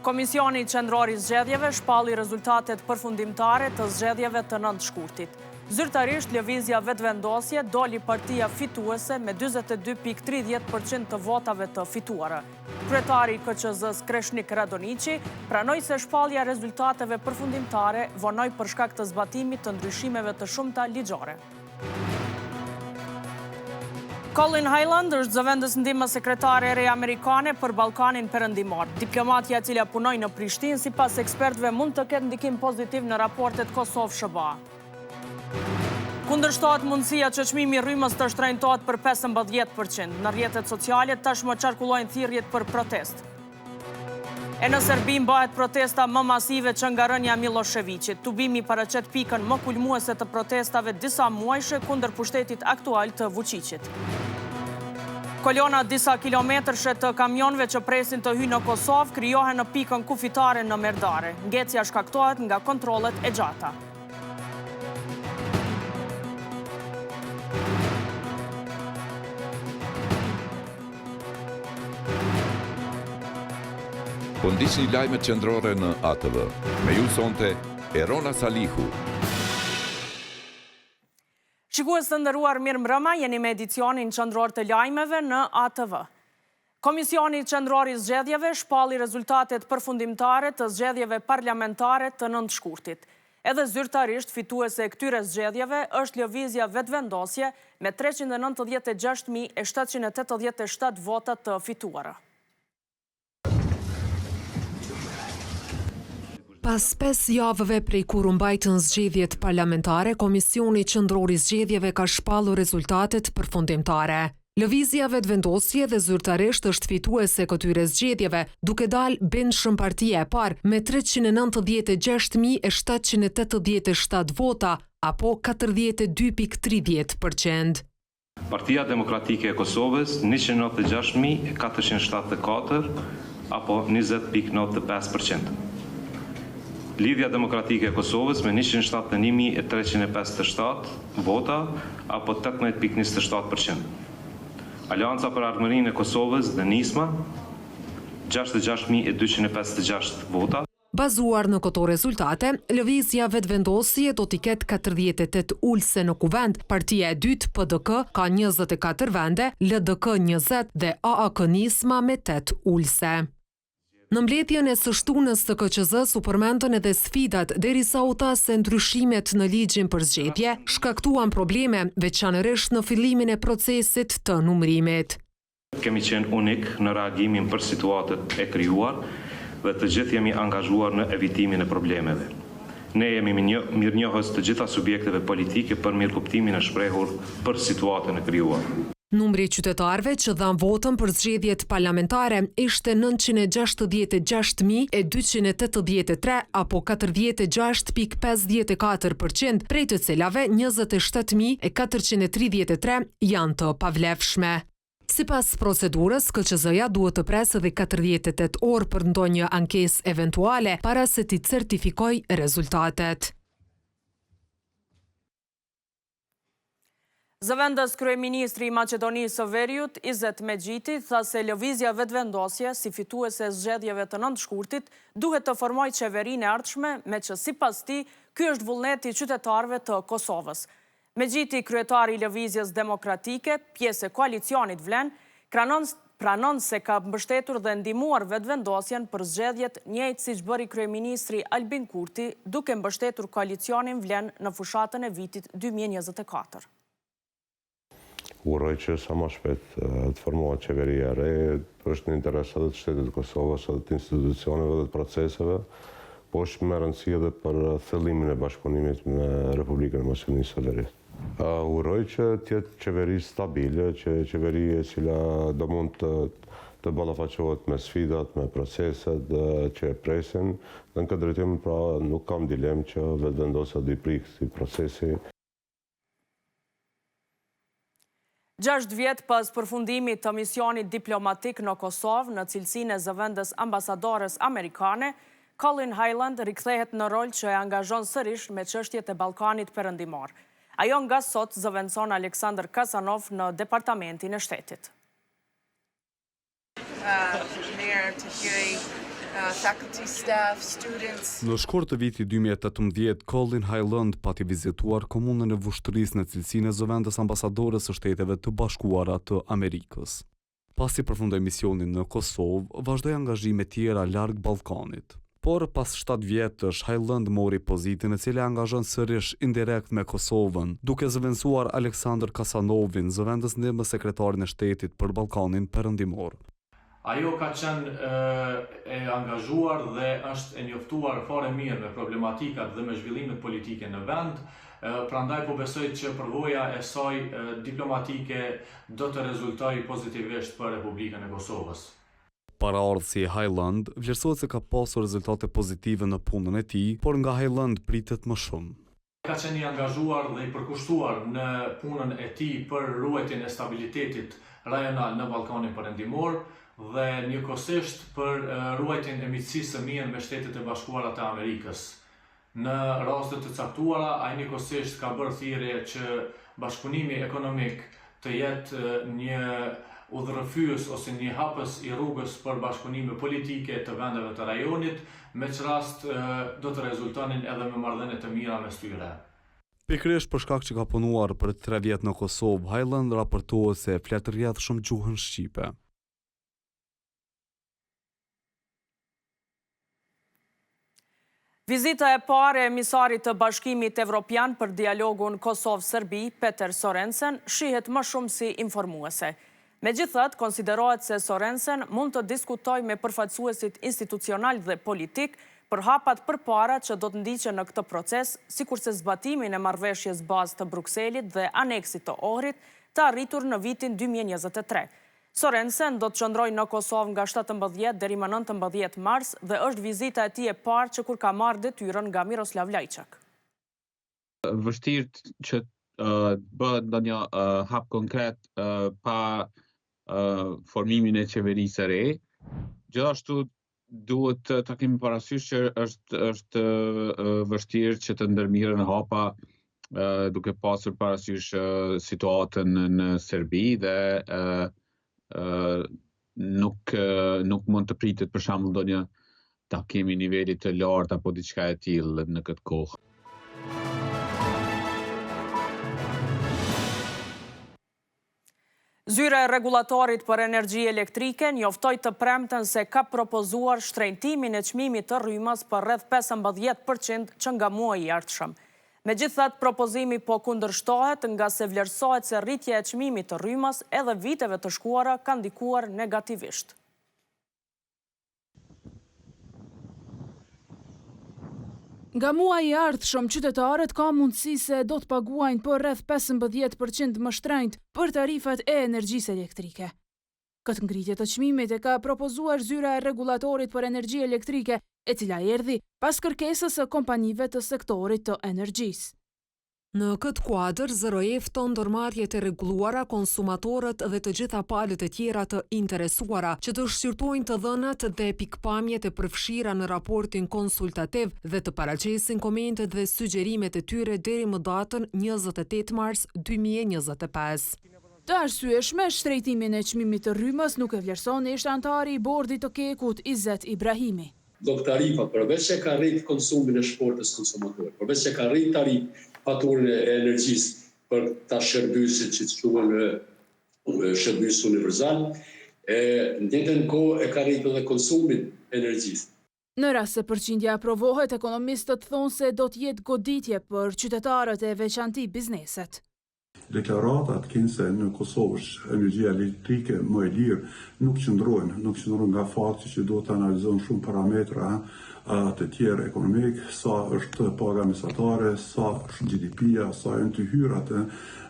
Komisioni Qendror i Zgjedhjeve shpalli rezultatet përfundimtare të zgjedhjeve të 9 shkurtit. Zyrtarisht, Lëvizja Vetëvendosje doli partia fituese me 42.30% të votave të fituara. Kryetari i KQZ-së Kreshnik Radoniqi pranoi se shpallja e rezultateve përfundimtare vonoi për shkak të zbatimit të ndryshimeve të shumta ligjore. Colleen Hyland është zëvendës ndihmës sekretare e re amerikane për Ballkanin Perëndimor. Diplomatja e cila punoi në Prishtinë, sipas ekspertëve, mund të ketë ndikim pozitiv në raportet Kosovë-SHBA. Kundërshtohet mundësia që çmimi i rrymës të shtrenjtohet për 15%. Në rrjetet sociale tashmë qarkullojnë thirrjet për protestë. E në Serbi mbahet protesta më masive që nga rënia e Millosheviqit. Tubimi paraqet pikën më kulmuese të protestave disa muajshe kundër pushtetit aktual të Vuçiqit. Kolona disa kilometërshe të kamionëve që presin të hyjnë në Kosovë krijohen në pikën kufitare në Merdare. Ngecja shkaktohet nga kontrollet e gjata. Po ndiqni lajmet qendrore në ATV. Me ju sonte Erona Salihu. Shikues të nderuar mirëmbrëma, jeni me edicionin qendror të lajmeve në ATV. Komisioni Qendror i Zgjedhjeve shpalli rezultatet përfundimtare të zgjedhjeve parlamentare të 9 shkurtit. Edhe zyrtarisht fituese e këtyre zgjedhjeve është Lëvizja Vetëvendosje me 396.787 vota të fituara. Pas pesë javëve prej kur u mbajtën zgjedhjet parlamentare, Komisioni Qendror i Zgjedhjeve ka shpallur rezultatet përfundimtare. Lëvizja Vetëvendosje dhe zyrtarisht është fituese e këtyre zgjedhjeve, duke dalë bindshëm partia e parë me 396.787 vota, apo 42.30 për qind. Partia Demokratike e Kosovës 196.474 apo 20.95 për qind. Lidhja Demokratike e Kosovës me 171.357 vota apo 18.27 për qind. Aleanca për Ardhmërinë e Kosovës dhe Nisma, 66.256 vota. Bazuar në këto rezultate, Lëvizja Vetëvendosje do t'i ketë 48 ulëse në Kuvend, partia e dytë PDK ka 24 vende, LDK 20 dhe AAK Nisma me 8 ulëse. Në mbledhjen e së shtunës të KQZ-së u përmendën edhe sfidat, derisa u tha se ndryshimet në ligjin për zgjedhje shkaktuan probleme, veçanërisht në fillimin e procesit të numërimit. Kemi qenë unik në reagimin për situatën e krijuar dhe të gjithë jemi angazhuar në evitimin e problemeve. Ne jemi mirënjohës të gjitha subjekteve politike për mirëkuptimin e shprehur për situatën e krijuar. Numri i qytetarëve që dhanë votën për zgjedhjet parlamentare ishte 966.283 apo 46.54 për qind, prej të cilave 27.433 janë të pavlefshme. Sipas procedurës, KQZ-ja duhet të presë edhe 48 orë për ndonjë ankesë eventuale para se t'i certifikojë rezultatet. Zëvendës kryeministri i Maqedonisë së Veriut, Izet Mexhiti, tha se Lëvizja Vetëvendosje, si fituese e zgjedhjeve të 9 shkurtit, duhet të formojë qeverinë e ardhshme, meqë sipas tij, ky është vullneti i qytetarëve të Kosovës. Mexhiti, kryetari i Lëvizjes Demokratike, pjesë e koalicionit Vlen, pranon se ka mbështetur dhe ndihmuar Vetëvendosjen për zgjedhjet njëjtë siç bëri kryeministri Albin Kurti duke mbështetur koalicionin Vlen në fushatën e vitit 2024. Uroj që sa ma shpejt të formohet qeveria e re, është në interes edhe të shtetit të Kosovës, edhe të institucioneve dhe të proceseve, po është me rëndësi edhe për thellimin e bashkëpunimit me Republikën e Maqedonisë së Veriut. Uroj që të jetë qeveri stabile, që qeveri e cila do mund të të ballafaqohet me sfidat, me proceset që e presin, dhe në këtë drejtim pra nuk kam dilemë që Vetëvendosja do i prijë këtij procesi. 6 vjet pas përfundimit të misionit diplomatik në Kosovë në cilësinë e zëvendës ambasadores amerikane, Colleen Hyland rikthehet në rol që e angazhon sërish me çështjet e Ballkanit Perëndimor. Ajo nga sot zëvendëson Aleksandr Kasanov në Departamentin e Shtetit. Faculty, staff, students. Në shkurt të vitit 2018, Colleen Hyland pati vizituar komunën e Vushtrrisë në cilësinë e zëvendës ambasadores së Shteteve të Bashkuara të Amerikës. Pasi përfundoi misionin në Kosovë, vazhdoi angazhime tjera larg Ballkanit. Por, pas shtatë vjetësh, Hyland mori pozitën e cila e angazhon sërish indirekt me Kosovën, duke zëvendësuar Aleksandër Kasanovin, zëvendës ndihmës sekretarin e Shtetit për Ballkanin Perëndimor. Ajo ka qenë e angazhuar dhe është e njoftuar fare mirë me problematikat dhe me zhvillimet politike në vend, prandaj po besoj që përvoja e saj diplomatike do të rezultojë pozitivisht për Republikën e Kosovës. Paraardhësi i Hyland vlerësohet se ka pasur rezultate pozitive në punën e tij, por nga Hyland pritet më shumë. Ka qenë i angazhuar dhe i përkushtuar në punën e tij për ruajtjen e stabilitetit rajonal në Ballkanin Perëndimor dhe njëkohësisht për ruajtjen e miqësisë së mirë me Shtetet e Bashkuara të Amerikës. Në raste të caktuara, ai njëkohësisht ka bërë thirrje që bashkëpunimi ekonomik të jetë një udhërrëfyes ose një hapës i rrugës për bashkëpunime politike të vendeve të rajonit, me ç'rast do të rezultonin edhe me marrëdhënie të mira mes tyre. Pikërisht për shkak që ka punuar për tre vjet në Kosovë, Hyland raportohet se flet rrjedhshëm gjuhën shqipe. Vizita e parë e emisarit të Bashkimit Evropian për dialogun Kosovë-Serbi, Peter Sorensen, shihet më shumë si informuese. Megjithatë, konsiderohet se Sorensen mund të diskutojë me përfaqësuesit institucionalë dhe politikë për hapat përpara që do të ndiqen në këtë proces, sikurse zbatimin e marrëveshjes bazë të Brukselit dhe aneksit të Ohrit, të arritur në vitin 2023. Sorensen do të qëndrojë në Kosovë nga 17 deri më 19 mars dhe është vizita e tij e parë që kur ka marrë detyrën nga Miroslav Lajçak. Vështirë që të bëhet ndonjë hap konkret pa formimin e qeverisë së re. Gjithashtu duhet ta kemi parasysh që është është vështirë që të ndërmirren hapa duke pasur parasysh situatën në Serbi dhe nuk nuk mund të pritet për shembull ndonjë takim i nivelit të lartë apo diçka e tillë në këtë kohë. Zyra e Rregullatorit për Energji Elektrike njoftoi të premten se ka propozuar shtrenjtimin e çmimit të rrymës për rreth 15 për qind që nga muaji i ardhshëm. Megjithatë, propozimi po kundërshtohet ngase vlerësohet se rritja e çmimit të rrymës edhe viteve të shkuara ka ndikuar negativisht. Nga muaji i ardhshëm, qytetarët ka mundësi se do të paguajnë për rreth 15 për qind më shtrenjtë për tarifat e energjisë elektrike. Këtë ngritje të çmimit e ka propozuar Zyra e Rregullatorit për Energji Elektrike, e cila erdhi pas kërkesës së kompanive të sektorit të energjisë. Në këtë kuadër, ZRRE fton ndërmarrjet e rregulluara, konsumatorët dhe të gjitha palët e tjera të interesuara që të shqyrtojnë të dhënat dhe pikëpamjet e përfshira në raportin konsultativ dhe të paraqesin komentet dhe sugjerimet e tyre deri më datën 28 mars 2025. Të arsyeshme, shtrenjtimin e çmimit të rrymës nuk e vlerëson ish anëtari i bordit të KEK-ut, Izet Ibrahimi. Donk tarifa përveç që ka rrit konsumin e shportës konsumatorit, përveç që ka rrit tarif faturën e energjisë për këta shërbyesit që quhen shërbyes universal, e në të njëjtën kohë e ka rrit edhe konsumin e energjisë. Në rast se përqindja aprovohet, ekonomistët thonë se do të jetë goditje për qytetarët e veçanti bizneset. Deklaratat kinse në Kosovë është energjia elektrike më e lirë, nuk qëndrojnë, nuk qëndrojnë nga fakti që duhet të analizohen shumë parametra të tjerë ekonomik, sa është paga mesatare, sa është GDP-ja, sa janë të hyrat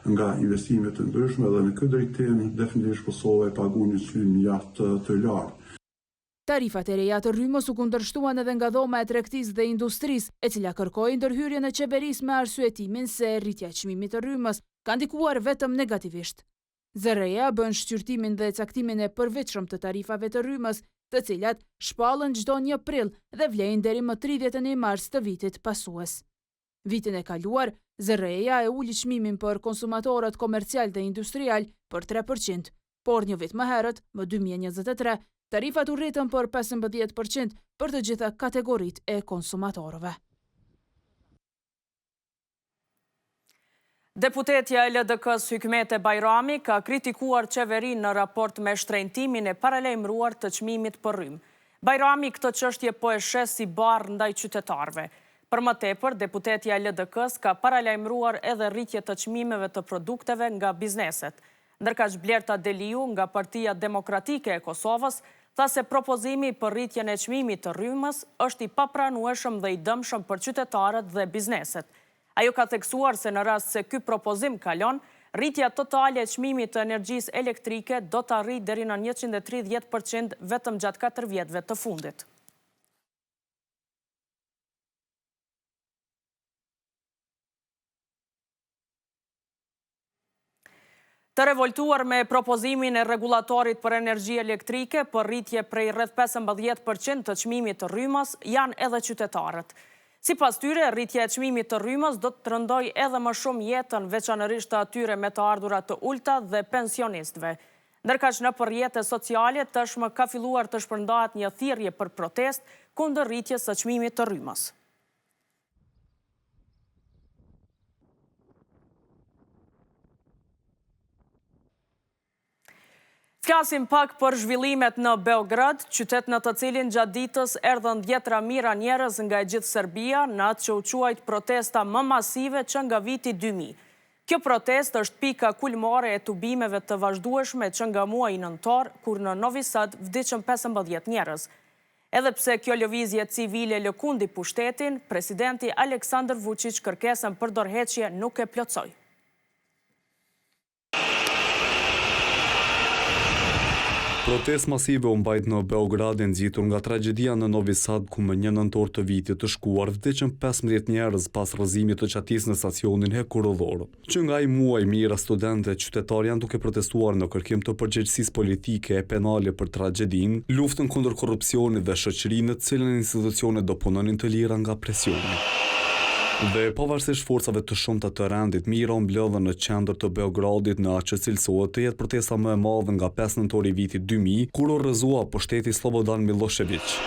nga investime të ndryshme dhe në këtë drejtim definitivisht Kosova e paguan një çmim mjaft të lartë. Tarifat e reja të rrymës u kundërshtuan edhe nga Dhoma e Tregtisë dhe Industrisë, e cila kërkoi ndërhyrjen e qeverisë me arsyetimin se rritja e çmimit të rrymës ka ndikuar vetëm negativisht. ZRRE-ja bën shqyrtimin dhe caktimin e përvitshëm të tarifave të rrymës, të cilat shpallen çdo një prill dhe vlejnë deri më 31 mars të vitit pasues. Vitin e kaluar, ZRRE-ja e uli çmimin për konsumatorët komercial dhe industrial për 3%, por një vit më herët, më 2023, Tarifat u rritën për 15 për qind për të gjitha kategoritë e konsumatorëve. Deputetja e LDK-së Hykmete Bajrami ka kritikuar qeverinë në raport me shtrenjtimin e paralajmëruar të çmimit për rrymë. Bajrami këtë çështje po e sheh si barrë ndaj qytetarëve. Për më tepër, deputetja e LDK-së ka paralajmëruar edhe rritje të çmimeve të produkteve nga bizneset. Ndërkaq Blerta Deliu nga Partia Demokratike e Kosovës tha se propozimi për rritjen e çmimit të rrymës është i papranueshëm dhe i dëmshëm për qytetarët dhe bizneset. Ajo ka theksuar se në rast se ky propozim kalon, rritja totale e çmimit të energjisë elektrike do të arrijë deri në 130 për qind vetëm gjatë katër vjetëve të fundit. Të revoltuar me propozimin e rregullatorit për energji elektrike për rritje prej rreth 15 për qind të çmimit të rrymës, janë edhe qytetarët. Sipas tyre, rritja e çmimit të rrymës do të rëndojë edhe më shumë jetën, veçanërisht të atyre me të ardhura të ulëta dhe pensionistëve. Ndërkaq nëpër rrjete sociale tashmë ka filluar të shpërndahet një thirrje për protestë kundër rritjes së çmimit të rrymës. Flasim pak për zhvillimet në Beograd, qytet në të cilin gjatë ditës erdhën dhjetra mijëra njerëz nga e gjithë Serbia, në atë që u quajt protesta më masive që nga viti 2000. Kjo protestë është pika kulmore e tubimeve të vazhdueshme që nga muaji nëntor, kur në Novi Sad vdiqën 15 njerëz. Edhe pse kjo lëvizje civile lëkundi pushtetin, presidenti Aleksandër Vuçiq kërkesën për dorëheqje nuk e plotësoi. Protestë masive u mbajt në Beograd e nxitur nga tragjedia në Novi Sad ku më një nëntor të vitit të shkuar vdiqën 15 njerëz pas rrëzimit të çatisë në stacionin hekurudhor. Që nga ai muaj, mijëra studentë dhe qytetarë janë duke protestuar në kërkim të përgjegjësisë politike e penale për tragjedinë, luftën kundër korrupsionit dhe shoqëri në të cilën institucionet do punonin të lira nga presioni. Dhe pavarësisht forcave të shumta të rendit, mijëra u mblodhën në qendër të Beogradit në atë që cilësohet të jetë protesta më e madhe nga 5 nëntori i vitit 2000, kur u rrëzua pushteti Slobodan Millosheviq.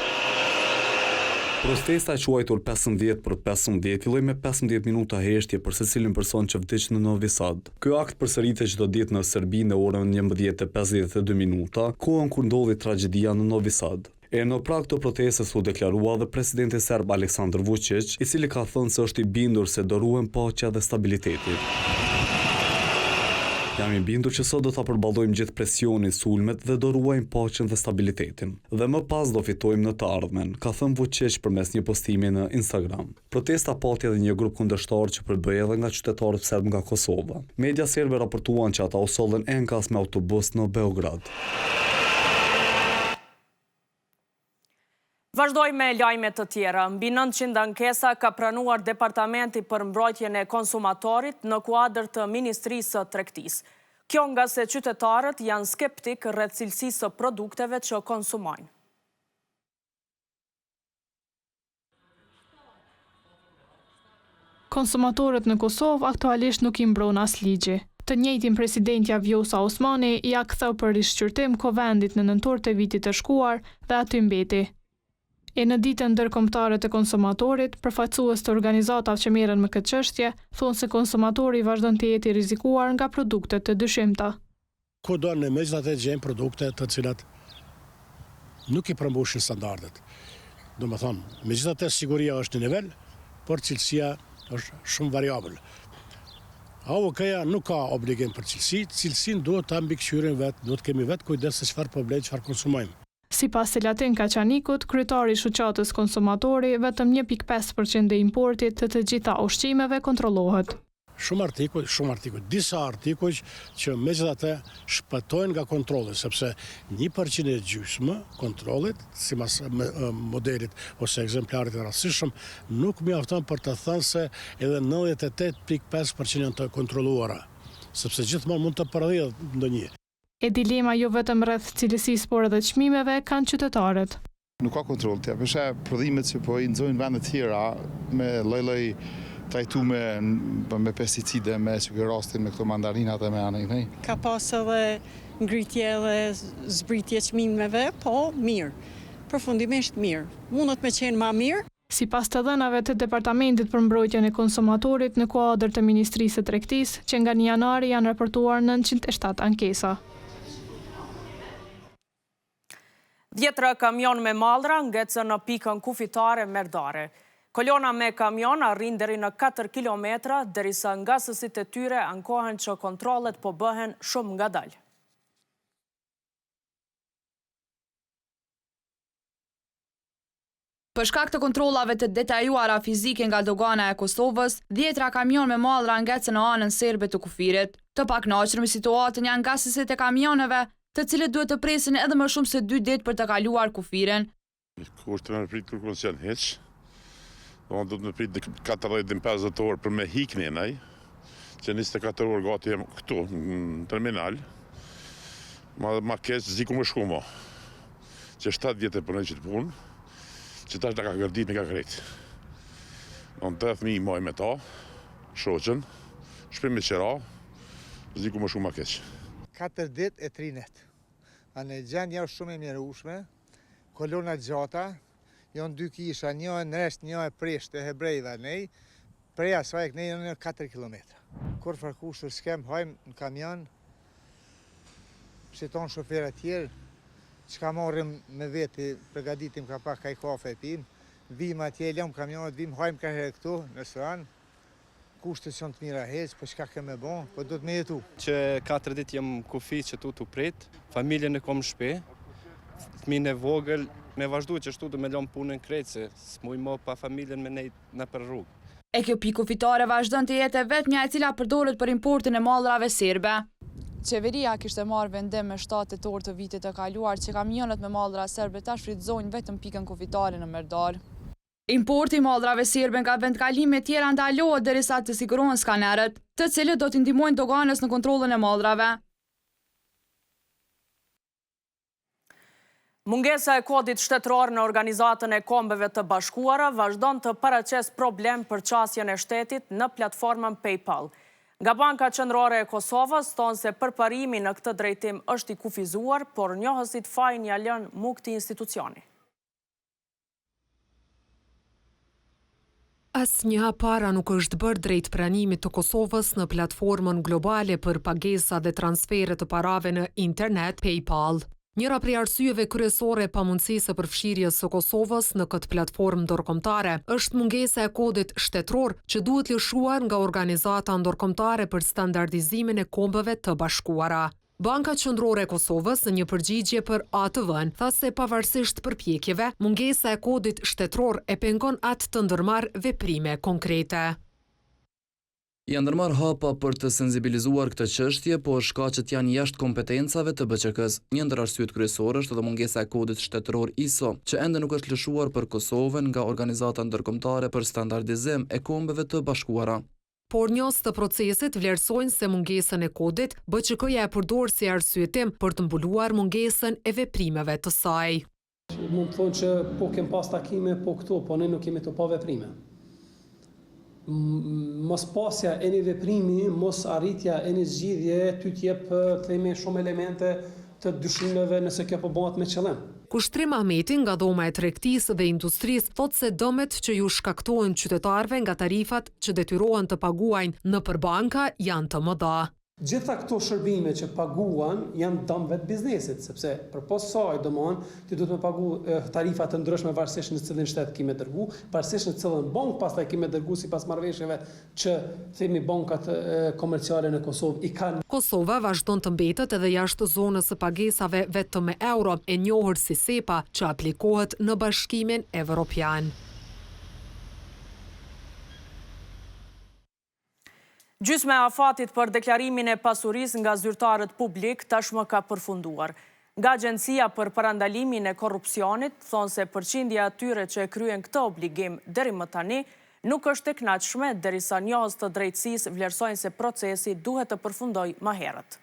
Protesta e quajtur 15 për 15 filloi me 15 minuta heshtje për secilin person që vdiq në Novi Sad. Ky akt përsëritet çdo ditë në Serbi në orën 11:52 minuta, kohën kur ndodhi tragjedia në Novi Sad. E në prag të protestës u deklarua edhe presidenti serb Aleksandër Vuçiq, i cili ka thënë se është i bindur se do ruhen paqja dhe stabiliteti. Jam i bindur që sot do ta përballojmë gjithë presionin, sulmet dhe do ruajmë paqen dhe stabilitetin. Dhe më pas do fitojmë në të ardhmen, ka thënë Vuçiq përmes një postimi në Instagram. Protesta pati edhe një grup kundërshtar që përbëhej edhe nga qytetarët serbë nga Kosova. Media serbe raportuan që ata u sollën enkas me autobus në Beograd. Vazhdojmë me lajme të tjera. Mbi 900 ankesa ka pranuar Departamenti për Mbrojtjen e Konsumatorit në kuadër të Ministrisë së Tregtisë. Kjo ngase qytetarët janë skeptikë rreth cilësisë së produkteve që konsumojnë. Konsumatorët në Kosovë aktualisht nuk i mbron as ligji. Të njëjtin presidentja Vjosa Osmani ia ktheu për rishqyrtim Kuvendit në nëntor të vitit të shkuar dhe aty mbeti. E në Ditën Ndërkombëtare të Konsumatorit, përfaqësues të organizatave që merren me këtë çështje, thonë se konsumatori vazhdon të jetë i rrezikuar nga produkte të dyshimta. Kudo ne megjithatë gjejmë produkte të cilat nuk i përmbushin standardet. Domethënë, megjithatë siguria është në nivel, por cilësia është shumë variabël. AUK-ja nuk ka obligim për cilësi, cilësinë duhet ta mbikëqyrim vetë, duhet të kemi vetë kujdes se çfarë po blejmë, çfarë konsumojmë. Sipas Selatin Kaçanikut, kryetar i Shoqatës Konsumatori, vetëm 1.5% e importit të të gjitha ushqimeve kontrollohet. Shumë artikuj, shumë artikuj, disa artikuj që megjithatë shpëtojnë nga kontrolli, sepse 1% e gjysmë kontrollit, sipas modelit ose ekzemplarit të rastësishëm, nuk mjafton për të thënë se edhe 98.5% janë të kontrolluara, sepse gjithmonë mund të përvidhet ndonjë. E dilema jo vetëm rreth cilësisë por edhe çmimeve kanë qytetarët. Nuk ka kontroll, ti po sheh prodhimet që po i nxojnë vendet tjera me lloj-lloj. trajtume me pesticide, me si ky rasti me këto mandarinat e me anë kënej. Ka pas edhe ngritje edhe zbritje çmimeve, po mirë. Përfundimisht mirë. Mundet me qenë ma mirë. Sipas të dhënave të Departamentit për Mbrojtjen e Konsumatorit në kuadër të Ministrisë së Tregtisë, që nga një janari janë raportuar 907 ankesa. Dhjetra kamionë me mallra ngecën në pikën kufitare Merdare. Kolona me kamionë arrin deri në 4 kilometra, derisa ngasësit e tyre ankohen që kontrollet po bëhen shumë ngadalë. Për shkak të kontrollave të detajuara fizike nga dogana e Kosovës, dhjetra kamionë me mallra ngecën në anën serbe të kufirit. Të pakënaqur me situatën janë ngasësit e kamionëve, të cilët duhet të presin edhe më shumë se dy ditë për të kaluar kufirin. Kushte me prit kërkun s'janë hiç, domethënë duhet me prit 40 deri 50 orë për me hik nej, që 24 orë gati jem këtu në terminal, ma, ma keq s'di ku me shku mo. Që 7 vjet e punoj qët punë, që tash na ka gërdit me ka krejt. Në tre fëmijë maj me ta, shoqen, shpi me qera, s'di ku me shku ma keq. 4 dit e 3 net. Ane gjendja është shumë e mjerueshme, kolona gjata, janë dy kisha, një e Nresht, një e Prisht e hebrejve nej, prej asaj kënej janë 4 kilometra. Kurrfarë kushte s'kem, hajmë në kamion, si tonë shoferat tjerë, çka marrim me veti, përgatitim ka pak kaj kafe e pim, vim atje, lëm kamionët, vim hajmë ka herë këtu, në restoran, kushtet s'janë të mira hiç, po çka ke me bo, po duhet me jetu. Që 4 ditë jam kufi qëtu tu prit, familjen e kom n'shpi, fëmin e vogël, me vazhdu qështu du me lon punën krejt, se s'muj mo pa familjen me nejt nëpër rrugë. E kjo pikë kufitare vazhdon të jetë e vetmja e cila përdoret për importin e mallrave serbe. Qeveria kishte marrë vendim me 7 tetor të vitit të kaluar që kamionët me mallra serbe ta shfrytëzojnë vetëm pikën kufitare në Merdar. Importi i mallrave serbe nga vendkalimet tjera ndalohet derisa të sigurohen skanerët, të cilët do t'i ndihmojnë doganës në kontrollin e mallrave. Mungesa e kodit shtetëror në Organizatën e Kombeve të Bashkuara vazhdon të paraqesë problem për qasjen e shtetit në platformën PayPal. Nga Banka Qendrore e Kosovës thonë se përparimi në këtë drejtim është i kufizuar, por njohësit fajin ia lënë mu këtij institucioni. Asnjë hap para nuk është bërë drejt pranimit të Kosovës në platformën globale për pagesa dhe transfere të parave në internet, PayPal. Njëra prej arsyeve kryesore e pamundësisë së përfshirjes së Kosovës në këtë platformë ndërkombëtare është mungesa e kodit shtetëror që duhet lëshuar nga Organizata Ndërkombëtare për Standardizimin e Kombeve të Bashkuara. Banka Qendrore e Kosovës në një përgjigje për ATV-në tha se pavarësisht përpjekjeve, mungesa e kodit shtetëror e pengon atë të ndërmarrë veprime konkrete. Janë ndërmarrë hapa për të sensibilizuar këtë çështje, por shkaqet janë jashtë kompetencave të BQK-së. Një ndër arsyet kryesore është edhe mungesa e kodit shtetëror ISO, që ende nuk është lëshuar për Kosovën nga Organizata Ndërkombëtare për Standardizim e Kombeve të Bashkuara. Por njohës të procesit vlerësojnë se mungesën e kodit, BQK-ja e përdor si arsyetim për të mbuluar mungesën e veprimeve të saj. Mund të thonë që po kem pas takime, po këto, po ne nuk kemi të pa veprime. Mos pasja e një veprimi, mos arritja e një zgjidhje, ty t'jep, themi, shumë elemente të dyshimeve nëse kjo po bëhet me qëllim. Kushtrim Ahmeti nga Dhoma e Tregtisë dhe Industrisë thotë se dëmet që ju shkaktohen qytetarëve nga tarifat që detyrohen të paguajnë nëpër banka janë të mëdha. Gjitha këto shërbime që paguan janë dëm vetë biznesit, sepse përpos saj domthon ti duhet me pagu tarifa të ndryshme varësisht në cilin shtet ki me dërgu, varësisht në cilën bankë pastaj ki me dërgu sipas marrëveshjeve që themi bankat komerciale në Kosovë i kanë. Kosova vazhdon të mbetet edhe jashtë zonës së pagesave vetëm me euro, e njohur si SEPA, që aplikohet në Bashkimin Evropian. Gjysma e afatit për deklarimin e pasurisë nga zyrtarët publikë tashmë ka përfunduar. Nga Agjencia për Parandalimin e Korrupsionit thonë se përqindja e atyre që e kryen këtë obligim deri më tani nuk është e kënaqshme, derisa njohës të drejtësisë vlerësojnë se procesi duhet të përfundojë më herët.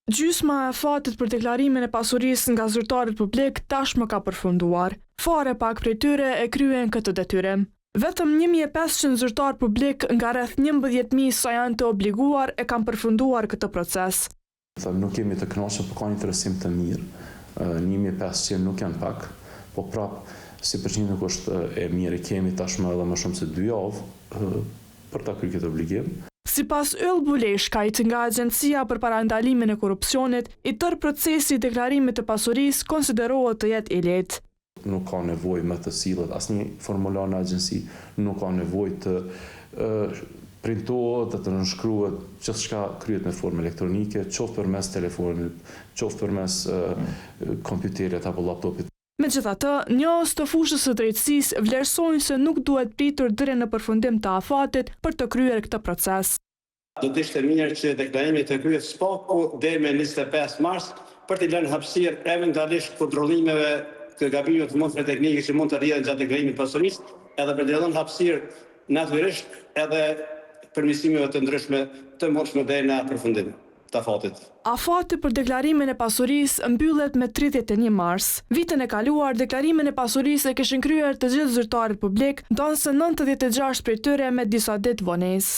Gjysma e afatit për deklarimin e pasurisë nga zyrtarët publikë tashmë ka përfunduar. Fare pak prej tyre e kryen këtë detyrim. Vetëm 1500 zyrtarë publikë nga rreth 11.000 sa janë të obliguar e kanë përfunduar këtë proces. Them nuk jemi të kënaqur, po ka interesim të mirë, 1500 nuk janë pak, po prap si përqindje nuk është e mirë, kemi tashmë edhe më shumë se dy javë për ta kryer këtë obligim. Sipas Yll Buleshkajt nga Agjencia për Parandalimin e Korrupsionit, i tërë procesi i deklarimit të pasurisë konsiderohet të jetë i lehtë. Nuk ka nevojë më të sillet asnjë formular në agjenci, nuk ka nevojë të printohet dhe të nënshkruhet, gjithçka kryhet në formë elektronike, qoftë përmes telefonit, qoftë përmes kompjuterit apo laptopit. Megjithatë, njohës të fushës së drejtësisë vlerësojnë se nuk duhet pritur deri në përfundim të afatit për të kryer këtë proces. Do të ishte mirë që deklarimi të kryhet së paku deri me 25 mars për t'i lënë hapësirë eventualisht kontrollimeve të gabimeve të mundshme teknike që mund të rrjedhin gjatë deklarimit të pasurisë, edhe për t'i dhënë hapësirë natyrisht edhe përmirësimeve të ndryshme të mundshme deri në përfundim. të afatit. Afati për deklarimin e pasurisë mbyllet me 31 mars. Vitin e kaluar, deklarimin e pasurisë e kishin kryer të gjithë zyrtarët publikë, ndonëse 96 prej tyre me disa ditë vonesë.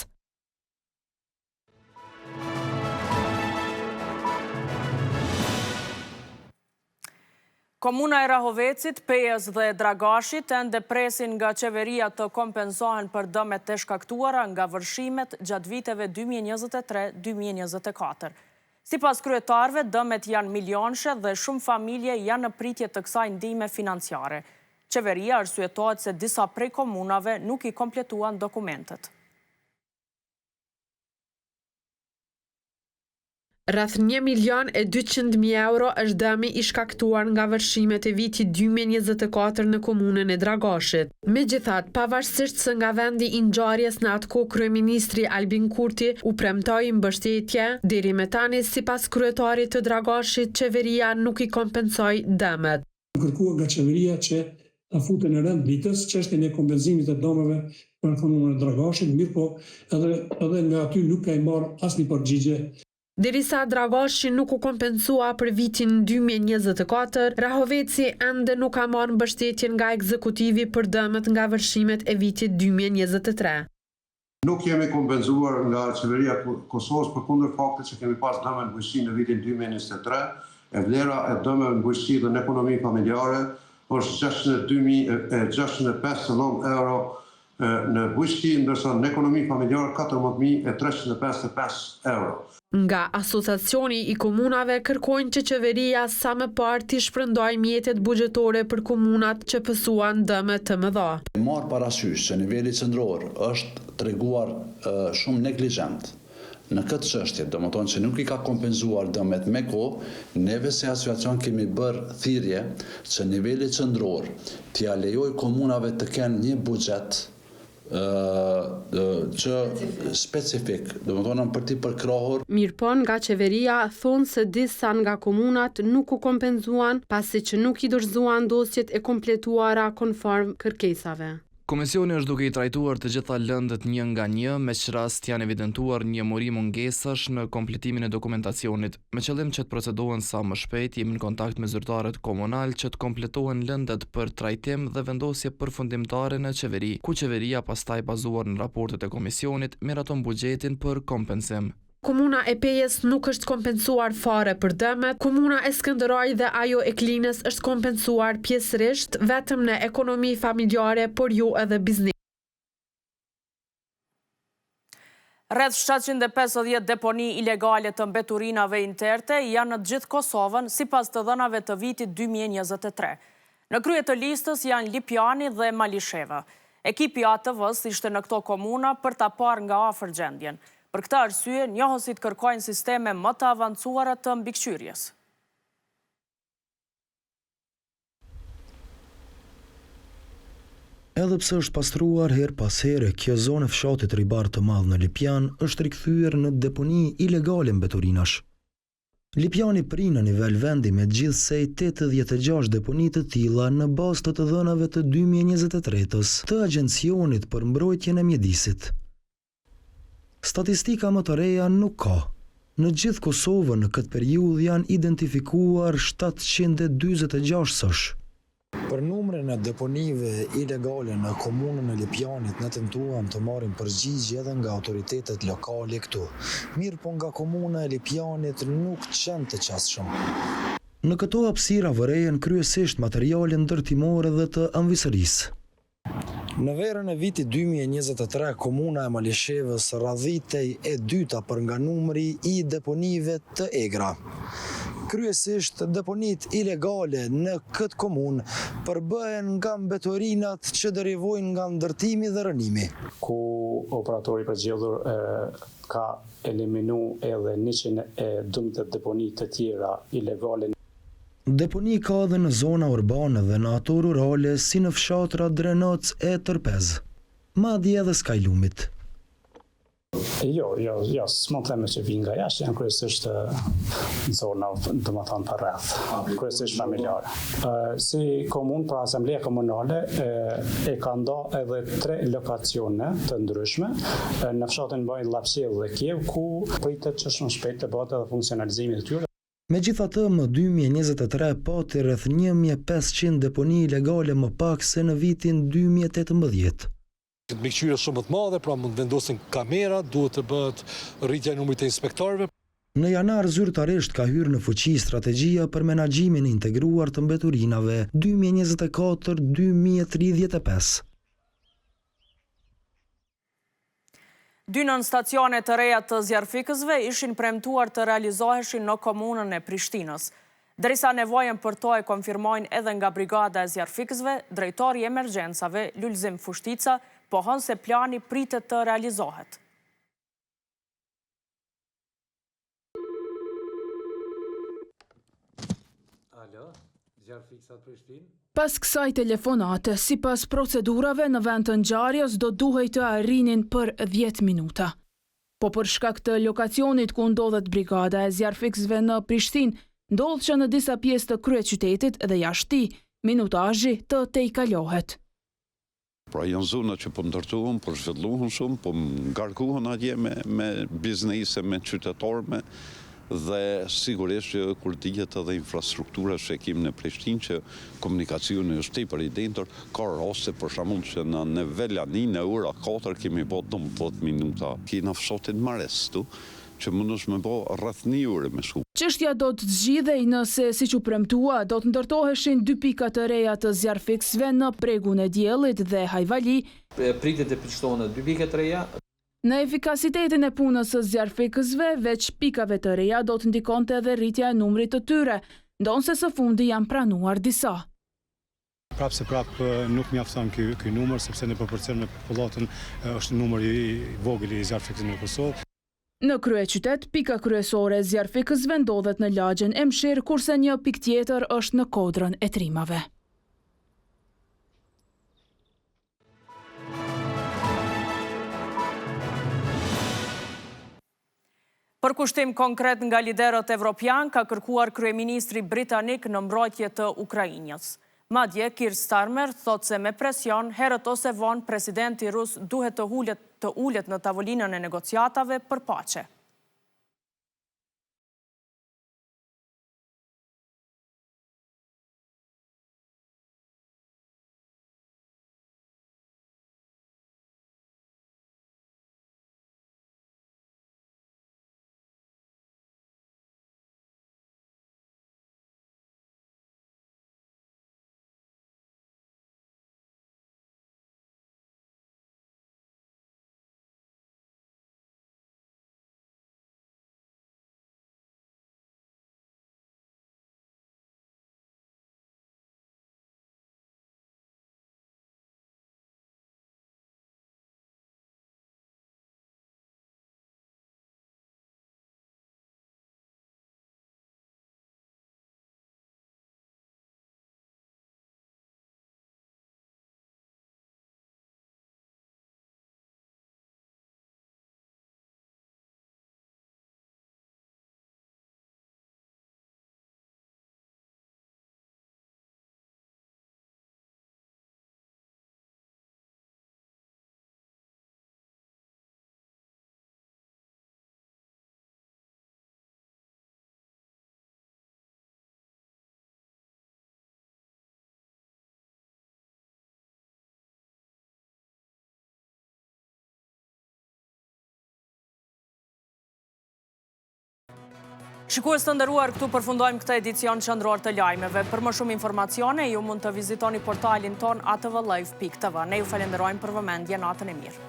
Komuna e Rahovecit, Pejës dhe Dragashit ende presin nga qeveria të kompensohen për dëmet e shkaktuara nga vërshimet gjatë viteve 2023-2024. Sipas kryetarëve, dëmet janë milionshe dhe shumë familje janë në pritje të kësaj ndihme financiare. Qeveria arsyetohet se disa prej komunave nuk i kompletuan dokumentet. Rreth një milion e 200.000 euro është dëmi i shkaktuar nga vërshimet e vitit 2024 në komunën e Dragashit. Megjithatë, pavarësisht se nga vendi i ngjarjes në atë kohë kryeministri Albin Kurti u premtoi mbështetje, deri me tani sipas kryetarit të Dragashit qeveria nuk i kompensoi dëmet. Kërkuar nga qeveria që ta futë në rend ditës çështjen e kompenzimit të dëmeve për komunën e Dragashit, mirëpo edhe edhe nga aty nuk kemi marrë asnjë përgjigje. Derisa Dragashi nuk u kompensua për vitin 2024, Rahoveci ende nuk ka marrë mbështetjen nga ekzekutivi për dëmet nga vërshimet e vitit 2023. Nuk jemi kompenzuar nga Qeveria e Kosovës përkundër faktit që kemi pas dëme në bujqësi në vitin 2023, e vlera e dëmeve në bujqësi dhe në ekonomi familjare është 602.659 euro në bujqësi, ndërsa në ekonomi familjare 14.355 euro. Nga Asociacioni i Komunave kërkojnë që qeveria sa më parë t'i shpërndajë mjetet buxhetore për komunat që pësuan dëme të mëdha. Marrë parasysh që niveli qendror është treguar shumë neglizhent në këtë çështje, domethënë që nuk i ka kompenzuar dëmet me kohë, neve si asociacion kemi bërë thirrje që niveli qendror t'ia lejojë komunave të kenë një buxhet që specifik, domethënë për t'i përkrahur. Mirëpo nga qeveria thonë se disa nga komunat nuk u kompenzuan pasi që nuk i dorëzuan dosjet e kompletuara konform kërkesave. Komisioni është duke i trajtuar të gjitha lëndët një nga një, me ç'rast janë evidentuar një mori mungesash në kompletimin e dokumentacionit. Me qëllim që të procedohen sa më shpejt, jemi në kontakt me zyrtarët komunal që të kompletohen lëndët për trajtim dhe vendosje përfundimtare në qeveri, ku qeveria pastaj bazuar në raportet e komisionit, miraton buxhetin për kompensim. Komuna e Pejës nuk është kompensuar fare për dëmet, komuna e Skënderajt dhe ajo e Klinës është kompensuar pjesërisht vetëm në ekonomi familjare, por jo edhe biznes. Rreth 750 deponi ilegale të mbeturinave interte janë në gjithë Kosovën, sipas të dhënave të vitit 2023. Në krye të listës janë Lipjani dhe Malisheva. Ekipi i ATV-së ishte në këto komuna për ta parë nga afër gjendjen. Për këtë arsye, njohësit kërkojnë sisteme më të avancuara të mbikëqyrjes. Edhe pse është pastruar herë pas here, kjo zonë e fshatit Ribar të Madh në Lipjan është rikthyer në deponi ilegale mbeturinash. Lipjani prin në nivel vendi me gjithsej 86 deponi të tilla në bazë të të dhënave të 2023-ës të Agjencionit për Mbrojtjen e Mjedisit. Statistika më të reja nuk ka. Në gjithë Kosovën në këtë periudhë janë identifikuar 746 sosh. Për numrin e deponive ilegale në komunën e Lipjanit ne tentuam të marrim përgjigje edhe nga autoritetet lokale këtu. Mirëpo nga komuna e Lipjanit nuk qenë të qasshëm. Në këto hapësira vërehen kryesisht materiale ndërtimore dhe të amvisërisë. Në verën e vitit 2023, komuna e Malishevës radhitej e dyta për nga numri i deponive të egra. Kryesisht deponitë ilegale në këtë komunë përbëhen nga mbeturinat që derivojnë nga ndërtimi dhe rrënimi. Ku operatori i përzgjedhur ka eliminu edhe 112 deponi të tjera ilegale. Deponi ka edhe në zona urbane dhe në ato rurale si në fshatra Drenoc e Tërpez, madje edhe skaj lumit. Jo, jo, jo, s'mund të themi që vijnë nga jashtë, janë kryesisht zona, domethënë përreth, kryesisht familjare. Si komunë, pra asambleja komunale e ka nda edhe tre lokacione të ndryshme në fshatin Banjë, Llapsjellë dhe Kijevë, ku pritet që shumë shpejt të bëhet edhe funksionalizimi i tyre. Megjithatë, më 2023 pati rreth 1500 deponi ilegale më pak se në vitin 2018. Mbikëqyrje shumë më të madhe, pra mund të vendosen kamera, duhet të bëhet rritja e numrit të inspektorëve. Në janar zyrtarisht ka hyrë në fuqi strategjia për menaxhimin e integruar të mbeturinave 2024-2035. Dy nënstacione të reja të zjarrfikësve ishin premtuar të realizoheshin në komunën e Prishtinës. Derisa nevojën për to e konfirmojnë edhe nga Brigada e Zjarrfikësve, drejtori i Emergjencave, Lulzim Fushtica, pohon se plani pritet të realizohet. Pas kësaj telefonate, sipas procedurave në vend të ngjarjes do duhej të arrinin për 10 minuta. Po për shkak të lokacionit ku ndodhet brigada e zjarrfikësve në Prishtinë, ndodh që në disa pjesë të kryeqytetit dhe jashtë tij, minutazhi të tejkalohet. Pra janë zona që po ndërtohen, po zhvillohen shumë, po ngarkohen atje me me biznese, me qytetarë, me dhe sigurisht që kur dihet edhe infrastruktura që e kemi në Prishtinë që komunikacioni është tepër i dendur, ka raste për shembull që na në Velani në ora 4 kemi bo 12 minuta. Kena fshatin Mares këtu, që mundesh me bo rreth një ore me shku. Çështja do të zgjidhej nëse, siç u premtua, do të ndërtoheshin dy pika të reja të zjarrfikësve në Bregun e Diellit dhe Hajvali. Pritet të shtohen dy pika të reja. Në efikasitetin e punës së zjarrfikësve, veç pikave të reja do të ndikonte edhe rritja e numrit të tyre, ndonëse së fundi janë pranuar disa. Prapë se prapë nuk mjafton ky ky numër sepse në proporcion me popullatën është numër i vogël i zjarrfikësve në Kosovë. Në kryeqytet, pika kryesore e zjarrfikësve ndodhet në lagjen Emshir, kurse një pikë tjetër është në Kodrën e Trimave. Përkushtim konkret nga liderët evropianë ka kërkuar kryeministri britanik në mbrojtje të Ukrainës. Madje, Keir Starmer thotë se me presion, herët ose vonë, presidenti rus duhet të ulet të ulet në tavolinën e negociatave për paqe. Shikues të nderuar, këtu përfundojmë këtë edicion qendror të lajmeve. Për më shumë informacione, ju mund të vizitoni portalin tonë atvlive.tv. Ne ju falenderojmë për vëmendje, natën e mirë.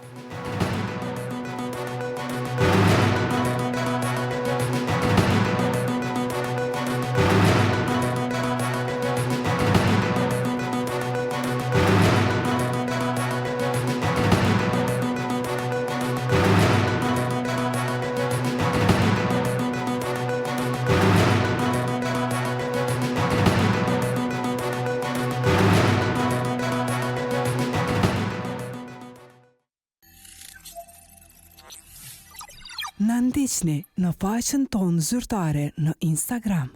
Na ndiqni në faqen tonë zyrtare në Instagram.